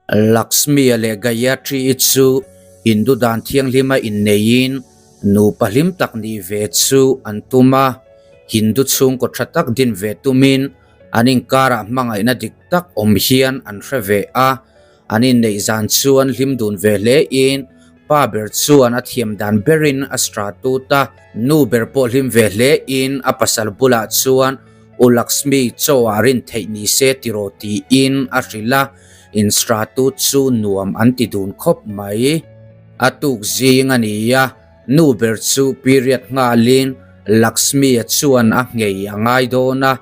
Lakshmi-a leh Gayatri-i chu Hindu dan thianghlima inneiin nupa hlim tak nih ve chu an tum a, Hindu chhungkaw tha tak din ve tumin an inkarah hmangaihna dik tak awm hian an hre ve a, an inneih zan chuan hlim dun ve hlein pa ber chuan a thiam dan berin a stratut a, nu ber pawh hlim ve hlein a pasal bulah chuan U Lakshmi chaw ah rin theih ni se tiraw tiin a hrilh a, instratut chu nuam an ti dun khawp mai. A tuk zing a ni a, nu ber chu period nghalin Lakshmi-a chuan a nghei a ngai dawn a,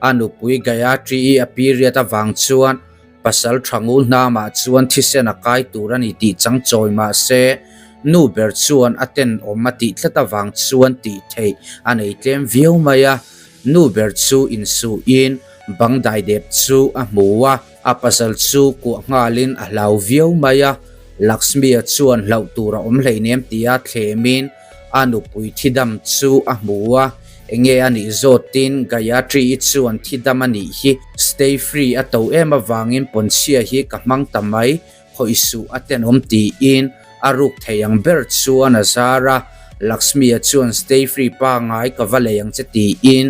a nupui Gayatri-i a period avang chuan pasal tha ngul hnamah chuan thisen a kai tur a ni tih chang chawi mah se, nu ber chuan a tenawm a tih tlat avang chuan tih theih a nei tlem viau mai a. Nu ber chu insuhin bang daidep chu a hmu a, a pasal chu kuah nghalin a hlau viau mai a. Lakshmi-a chuan hlauh tur a awm hleinem tia thlemin a nupui thidam chu a hmu a, enge a nih zawtin Gayatri-i chuan thidam a nih hi stay free a to em avangin pawnchhia hi ka hmang ta mai, khawih suh a tenawm tiin a ruk thei ang ber chuan a zar a, Lakshmi-a chuan stay free pangai ka va lei ang che tiin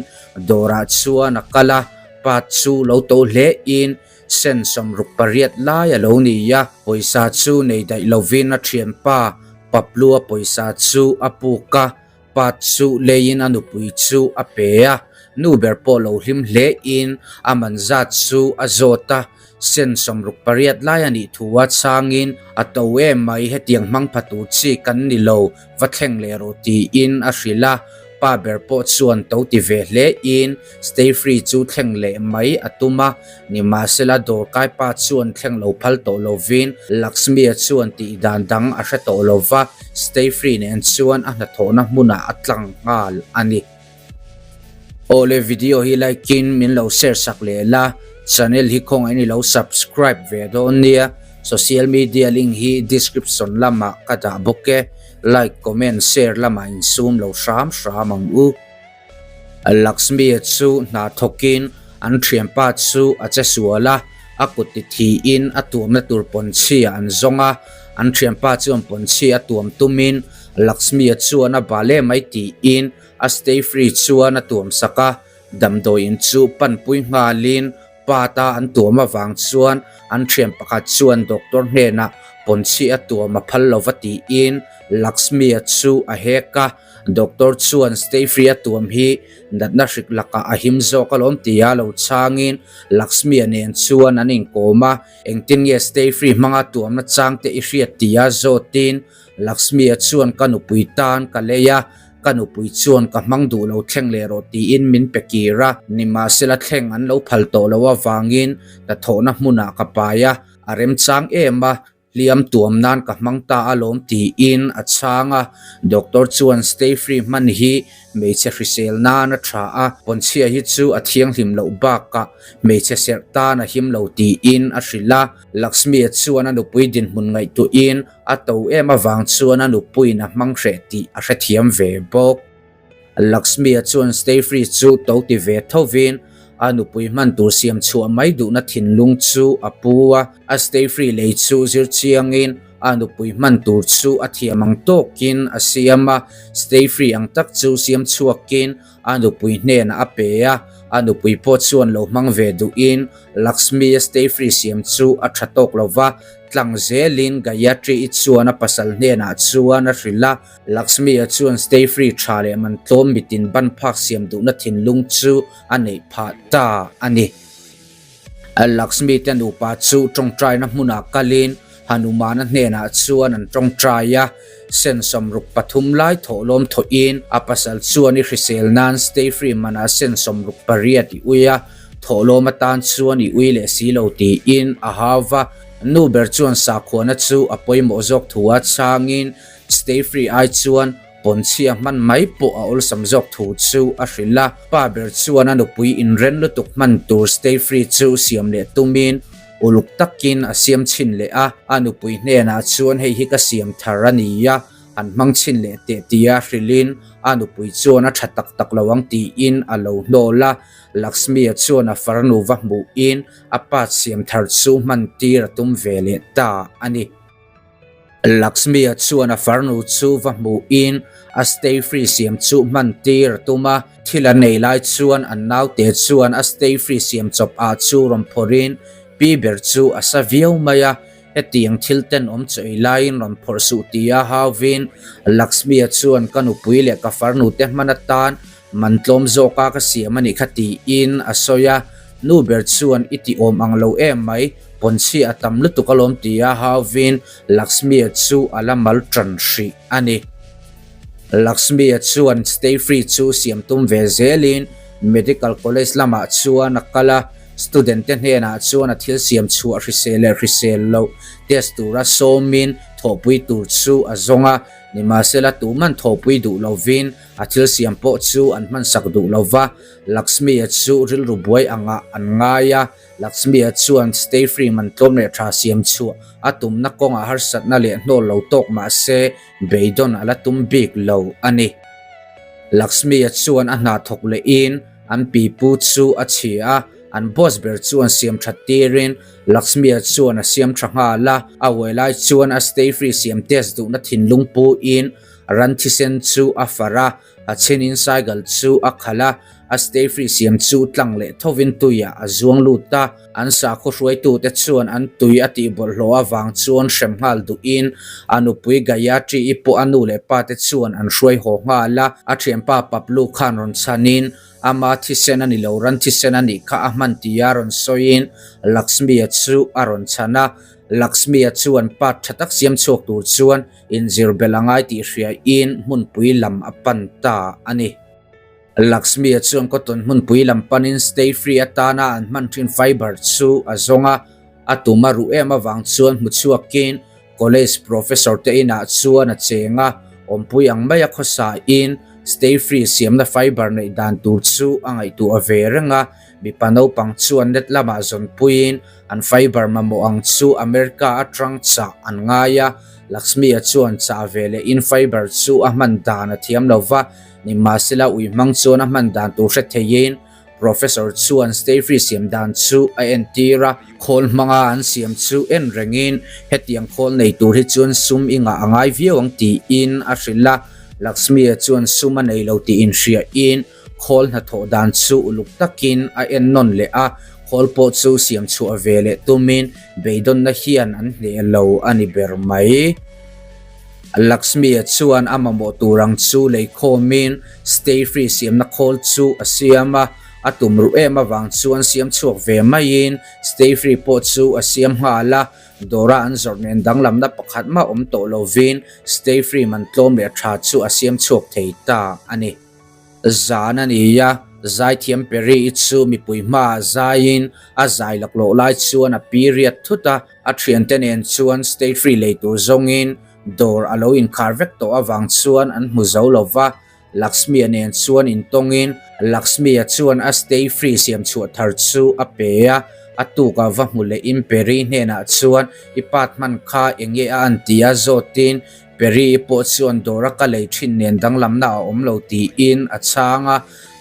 dawrah chuan a kal a, pa chu lo to hle in sen 68 lai a lo ni a, pawisa chu nei daih lovin a thianpa Paplua pawisa chu a puk a, pa chu leiin a nupui chu a pe a, nu ber pawh lo hlim hle in a man zat chu a zawt a, sen 68 lai a nih thu a chhangin a to em mai hetiang hmang pha tur chi kan ni lo va thleng leh rawh tiin a hrilh a, pa ber pawh chuan to ti ve hle in stay free chu thleng leh mai a tum a, nimahsela dawr kai pa chuan thleng lo phal tawh lovin Lakshmi-a chuan tih dan dang a hre tawh lova, stay free nen chuan a hnathawhna hmunah a tlang nghal a ni. Awle video hi like in min lo share sak leh la, channel hi khawngaih in i lo subscribe ve dawn nia, social media link hi description lamah ka dah bawk e, like comment share lamah insum lo hram hram ang u. Lakshmi chu hna thawkin an thianpa chu a che sual a, a kut ti thiin a tuamna tur pawnchhi an zawng a, an thianpa chuan pawnchhi a tuam tumin Lakshmi chuan a bal em mai tiin a stay free chuan a tuam sak a, damdawiin chu panpui nghalin pa ta an tuam avang chuan an thian pakhat chuan doctor hnenah pawnchhi a tuam a phal lova tiin Lakshmi chu a hek a. Doctor chuan stay free a tuam hi natna hrik lakah a him zawk alawm tia lo chhangin Lakshmi-a nen chuan an inkawm a, engtin nge stay free hmanga tuamna changte i hriat tia zawtin Lakshmi-a chuan ka nupui tan ka lei a, ka nupui chuan ka hmang duh lo thleng leh rawh tiin min pe kir a, nimahsela thleng an lo phal tawh loh avangin hnathawhna hmunah ka pai a, a remchang em a, Hliam tuam nan ka hmang ta alawm tiin a chhang a, doctor chuan stay free hman hi hmeichhe hrisel nan a tha a, pawnchhia hi chu a thianghlim loh bakah hmeichhe serh tan a him lo tiin a hrilh a, Lakshmi-a chuan a nupui dinhmun ngaihtuahin a to em avang chuan a nupuiin a hmang hreh tih a hrethiam ve bawk. Lakshmi-a chuan stay free chu to ti ve thovin a nupui hman tur siam chhuah mai duhna thinlung chu a pu a, a stay free lei chu zir chiangin a nupui hman tur chu a thiam ang tawkin a siam a, stay free ang tak chu siam chhuakin a nupui hnenah a pe a, a nupui pawh chuan lo hmang ve duhin Lakshmi-a stay free siam chu a tha tawk lova, tlang zelin Gayatri-i chuan a pasal hnenah chuan a hrilh a. Lakshmi-a chuan stay free tha leh man tlawm mitin ban phak siam duhna thinlung chu a neih phah ta a ni. Lakshmi te nupa chu tawngtaina hmunah kalin Hanumana hnenah chuan an tawngtai a, sen 63 lai thawhlawm thawhin a pasal chuan i hrisel nan stay free manah sen 68 i ui a, thawhlawm atan chuan i ui leh si lo tiin a hau va. Nu ber chuan sakhuana chu a pawimawh zawk thu a chhangin Stay free ai chuan pawnchhia hman mai pawh a awlsam zawk thu chu a hrilh a, pa ber chuan a nupui inren lutuk hman tur stay free chu siam leh tumin uluk takin a siam chhin leh a, a nupui hnenah chuan hei hi ka siam thar a ni a, Han hmang chhin leh teh tia hrilhin a nupui chuan a tha tak tak lo ang tiin a lo hnawl a. Lakshmi-a chuan a farnu va hmuhin a pa siam thar chu hman tir a tum ve leh ta a ni. Lakshmi-a chuan a farnu chu va hmuhin a stay free siam chu hman tir a tum a. Thil a nei lai chuan an naute chuan a stay free siam chawp ah chu rawn phawrhin pi ber chu a sa viau mai a. Hetiang thil tenawm chaw ei laiin rawn phawrh suh tia hauvin Lakshmi-a chuan ka nupui leh ka farnu te hman atan man tlawm zawka ka siam a nih kha tiin a sawi a. Nu ber chuan i ti awm ang lo em mai, pawnchhi a tam lutuk alawm tia hauvin Lakshmi-a chu a la mal tan hrih a ni. Lakshmi-a chuan stay free chu siam tum ve zelin Medical College lamah chuan a kal a. Student te hnenah chuan a thil siam chhuah hrisel leh hrisel loh test tura sawmin thawhpui tur chu a zawng a, nimahsela tuman thawhpui duh lovin a thil siam pawh chu an hmansak duh lova, Lakshmi-a chu rilru buai angah an ngai a, Lakshmi-a chuan stay free man tlawm leh tha siam chhuah a tumna kawngah harsatna leh hnawl lo tawk mahse beidawn a la tum bik lo a ni. Lakshmi-a chuan a hna thawk lehin An pipu chu a chhi a, an boss ber chuan siam that tirin Lakshmi-a chuan a siam tha nghal a. A uai lai chuan a stay free siam test duhna thinlung puin ran thisen chu a far a, a chhinin cycle chu a khalh a, a stay free siam chu tlang leh thovin tuiah a zuang lut a. An sakhaw hruaitute chuan an tui a tih bawlhhlawh avang chuan hrem nghal duhin a nupui Gayatri-i pawh a nu leh pate chuan an hruai haw nghal a. A thianpa Paplu khan rawn chhanin ama thisen a ni lo, ran thisen a nih kha a hman tia rawn sawiin Lakshmi-a chu a rawn chhan a. Lakshmi-a chuan part tha tak siam chhuak tur chuan inzir belh a ngai tih hriain hmunpui lam a pan ta a ni. Lakshmi-a chuan cotton hmunpui lam panin stay free atana an hman thin fibre chu a zawng a, a tum a ruh em avang chuan hmu chhuakin college professor te inah chuan a cheng a, awmpui ang maia khawsain stay free siamna fibre neih dan tur chu a ngaihtuah ve reng a, mipa naupang chuan net lamah zawnpuiin an fibre mamawh ang chu America atang chah an ngai a, Lakshmi-a chuan chah ve lehin fibre chu a hman dan a thiam lo va. Nimahsela ui hmang chuan a hman dan tur hre theiin Professor chuan stay free siam dan chu a entir a, khawl hmanga an siam chu en rengin hetiang khawl nei tur hi chuan sum i ngah a ngai viau ang tiin a hrilh a, Lakshmi-a chuan sum a nei lo tih inhriahin khawl hnathawh dan chu uluk takin a en nawn leh a, khawl pawh chu siam chhuah ve leh tumin beidawnna hian an hneh lo a ni ber mai. Lakshmi-a chuan a mamawh tur ang chu lei khawmin stay free siamna khawl chu a siam a, a tum ruh em avang chuan siam chhuak ve maiin stay free pawh chu a siam nghal a, dawra an zawrh nen danglamna pakhat mah awm tawh lovin stay free man tlawm leh tha chu a siam chhuak thei ta a ni. Zan a ni a, zaithiam Perry-i chu mipui hmaah zaiin a zai laklawh lai chuan a period thut a, A thiante nen chuan stay free lei tur zawngin dawr a lo inkhar vek tawh avang chuan an hmu zo lo va, Lakshmi-a nen chuan intawngin Lakshmi-a chuan a stay free siam chhuah thar chu a pe a, a tukah va hmu lehin Perry hnenah chuan i part hman kha eng nge a an ti a zawtin Perry-i pawh chuan dawr a ka lei thin nen danglamna a awm lo tiin a chhang a,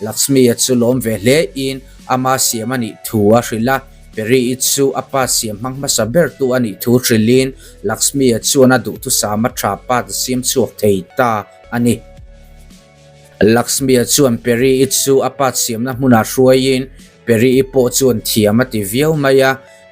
Lakshmi-a chu lawm ve hlein ama siam a nih thu a hrilh a. Perry-i chu a pa siam hmang hmasa bertu a nih thu hrilhin Lakshmi-a chuan a duhthusam a tha pa ta siam chhuak thei ta a ni. Lakshmi-a chuan Perry-i chu a pa siamna hmunah hruaiin Perry-i pawh chuan thiam a ti viau mai a,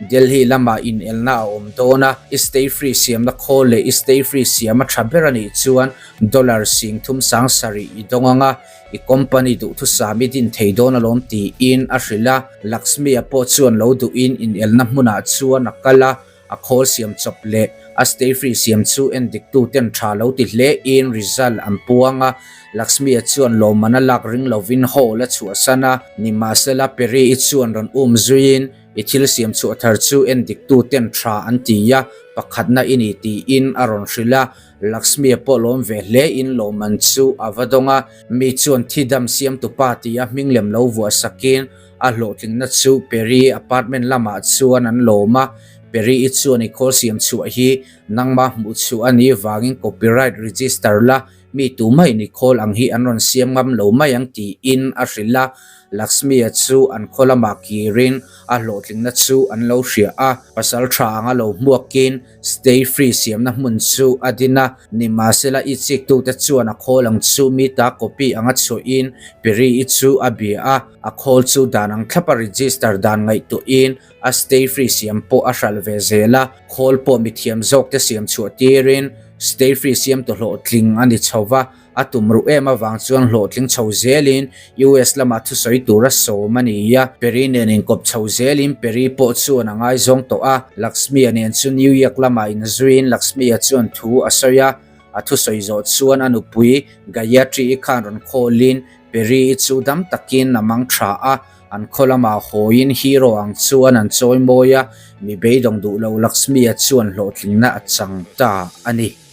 Delhi lamah inelna a awm dawn a, i stay free siamna khawl leh i stay free siam a tha ber a nih chuan dollar 30 sarih i dawng ang a, I company duhthusam i din thei dawn alawm tiin a hrilh a, Lakshmi-a pawh chuan lo duhin inelna hmunah chuan a kal a, a khawl siam chawp leh a stay free siam chu endiktuten tha lo ti hlein result an puang a, Lakshmi-a chuan lawmman a lak ring lovin hall a chhuahsan a, nimahsela Perry-i chuan rawn um zuiin i thil siam chhuah thar chu endiktuten tha an ti a, pakhatna i ni tiin a rawn hrilh a. Lakshmi-a pawh lawm ve hle in lawmman chu a va dawng a, mi chuan thi dam siam tupa tia hming lem lo vuah sakin a hlawhtlingna chu Perry apartment lamah chuan an lawm a, Perry-i chuan i khawl siam chhuah hi nangmah hmuh chhuah a nih vangin copyright register la, mi tumah in i khawl ang hi an rawn siam ngam lo mai ang tiin a hrilh a. Lakshmi-a chu an khaw lamah kirin a hlawhtlingna chu an lo hria a, pasal tha anga lo hmuakin Stay Free siamna hmun chu a din a, nimahsela i chiktute chuan a khawl ang chu mi ta copy anga chhuahin Perry-i chu a bia a, a khawl chu dan ang thlapa register dan ngaihtuahin a Stay Free siam pawh a hralh ve zel a, khawl pawh mithiam zawkte siam chhuah tirin Stay Free siamtu hlawhtling a ni chho va. A tum ruh em avang chuan hlawhtling chho zelin US lamah thusawi tura sawm a ni a. Perry nen inkawp chho zelin Perry pawh chuan a ngaizawng tawh a. Lakshmi-a nen chu New York lamah inzuiin Lakshmi-a chuan thu a sawi a. A thusawi zawh chuan a nupui Gayatri-i khan rawn khawlin Perry-i chu dam takin a mang tha a. An khaw lamah hawiin hero ang chuan an chawi mawi a, mi beidawng duh lo Lakshmi-a chuan hlawhtlingna a chang ta a ni.